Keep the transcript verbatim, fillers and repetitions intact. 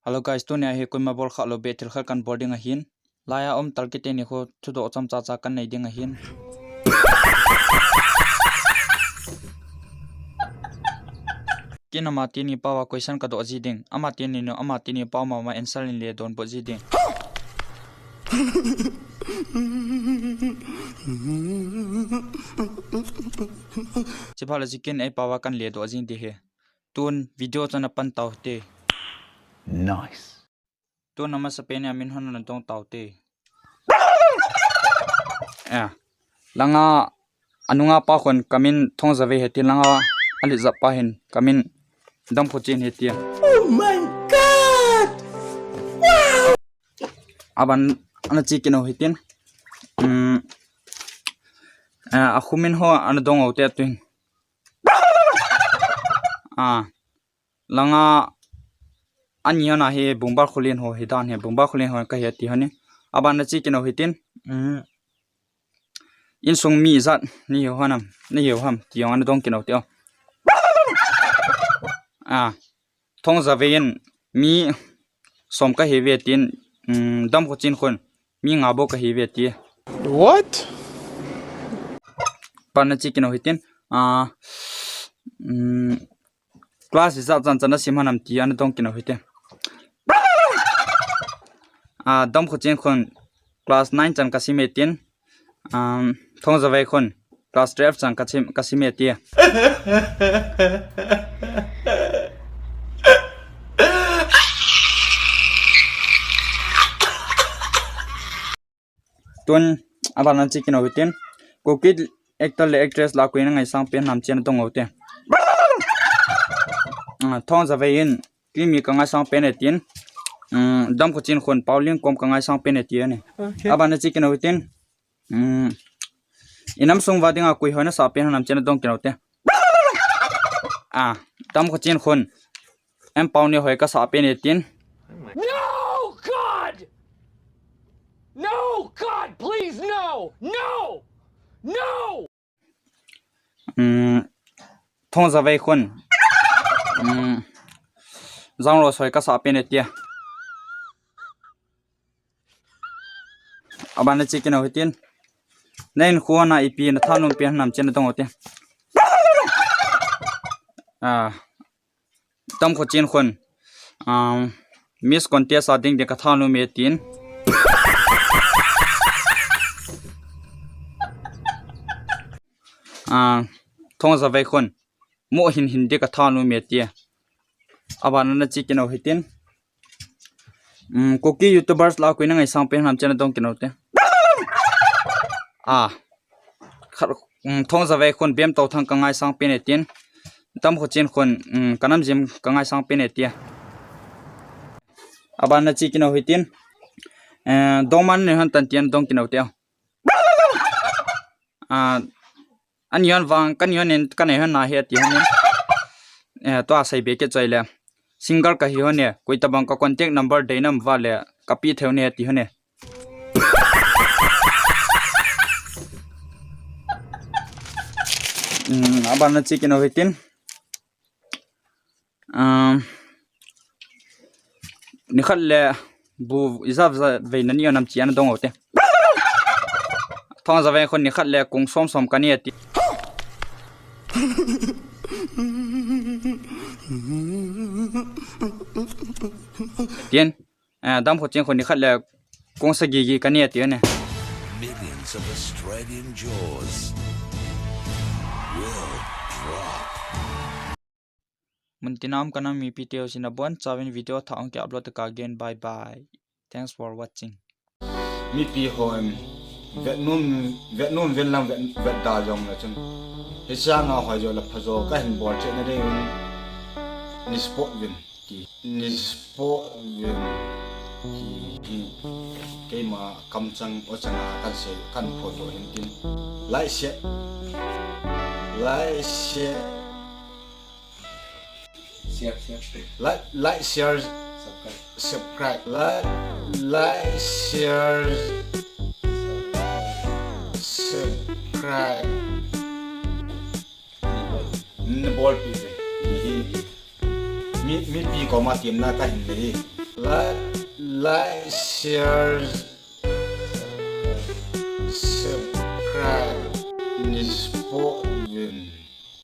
Hello guys, tunia hi koima bol kha lou beh thil khat kan bol ding ahin. Laiya um Talkite nikho thudoh chomcha cha kan nei ding ahin. Ken ama teni paova question ka doh ji ding. Ama teni nu, ama teni pao mama answer in le donbut ji ding. Chuphat le chu ken ei paova kan le doh jing ding ahi. Tun video chu ana pan tau hite. Nice. Tun amasapen in amin hon ana dong tau hite. Eh, langa anunga pa khun kamin Thongzavei ahi tin, langa alijat pa hin kamin Damkhochen ahi tin. Oh my God! Wow! Aban ana che kit u hitin. Um, eh, akhomin ho ana dong u hite tuin. Ah, langa ani ana hi Bungbar Kholen ho hi dan hi, Bungbar Kholen ho kahi ati hon e. Aban ana che kit u hitin. Um, insung mi ijat nahiu ham, nahiu ham ti jong ana dong kit u hite o. Ah, Thongzavei in mi som kahi uve tin, um, Damkhochen khun mi nga bou kahi uve ti. What? Aban ana che kit u hitin. Ah, um, class ijat chan chan nasim ham ti ana dong kit u hite. Ah, Damkhochen khun class nine chan kasim e tin. Um, Thongzavei khun class twelve chan kasim, kasim e ti. Tun aban ana che kit u hitin. Kuki actor le actress lah a koi na ngaisang pen ham ti ana dong u hite. Ah, Thongzavei in keima ka ngaisang pen e tin. Um, Damkhochen khun Paolienkom ka ngaisang pen e ti ahi. Okay. Aban ana che kit u hitin. Um, inam sung uva dinga koi ho nasah pen ham ti ana dong kit u hite. Ah, Damkhochen khun M Paone hoi kasah pen e tin. No, God! No, God, please, no! No! No! Um, Thongzavei khun, um, Jangrose hoi kasah pen e ti. Aban ana che kit u hitin. Na hinkho na ipi na thanom pen ham ti ana dong u hite. Ah, Damkhochen khun, um, Miss Contest a ding ding ka thanom e tin. Ah, Thongzavei khun moh hin hin ding ka thanom e ti. Aban ana che kit u hitin. Um, Kuki YouTubers lah a koi na ngaisang pen ham ti ana dong kit u hite. Ah, khat, um, Thongzavei khun Bemtothang ka ngaisang pen e tin. Damkhochen khun, um, Kanamjim ka ngaisang pen e ti. Aban ana che kit u hitin. Eh, dongma nei hon tan ti ana dong kit u hite. Ah, ani hon vang, kani hon in, kanei hon nahi ati hon in. Eh, tua sei be kit choi le. Single kahi hon e, koi tabang ka contact number dei nam uva le, kapeh thei u ahi ati hon e. Um, aban ana che kit u hitin. Um, nikhat le bu ijat ijat vei nani u ham ti ana dong u hite. Thongzavei khun nikhat le kong som som kanei ati. Tin, eh, Damkhochen khun nikhat le kong sagi gi kanei ati ahi. Millions of Australian jaws will drop. Muntina um kanam mipi teu sina bon, chavin video thah hung ki upload ta ka gen. Bye bye. Thanks for watching. Mipi hon vetnom, vetnom ven lang vet, vet da jong le chun. Hiche a nga hoi jo le pha jo kahin bol cheh na ding un. Ni support uvin ti. Ni support uvin ti hi. Keima kamchang o chang a kan sei, kan photo hin tin. Like, share. Like, share. Share, share. Like, like, share, subscribe. Subscribe. Like, like, share, subscribe. Ni bol pi ve. Mi, mipi koma temna kahin nei. Like, like, share, subscribe, ni support uvin.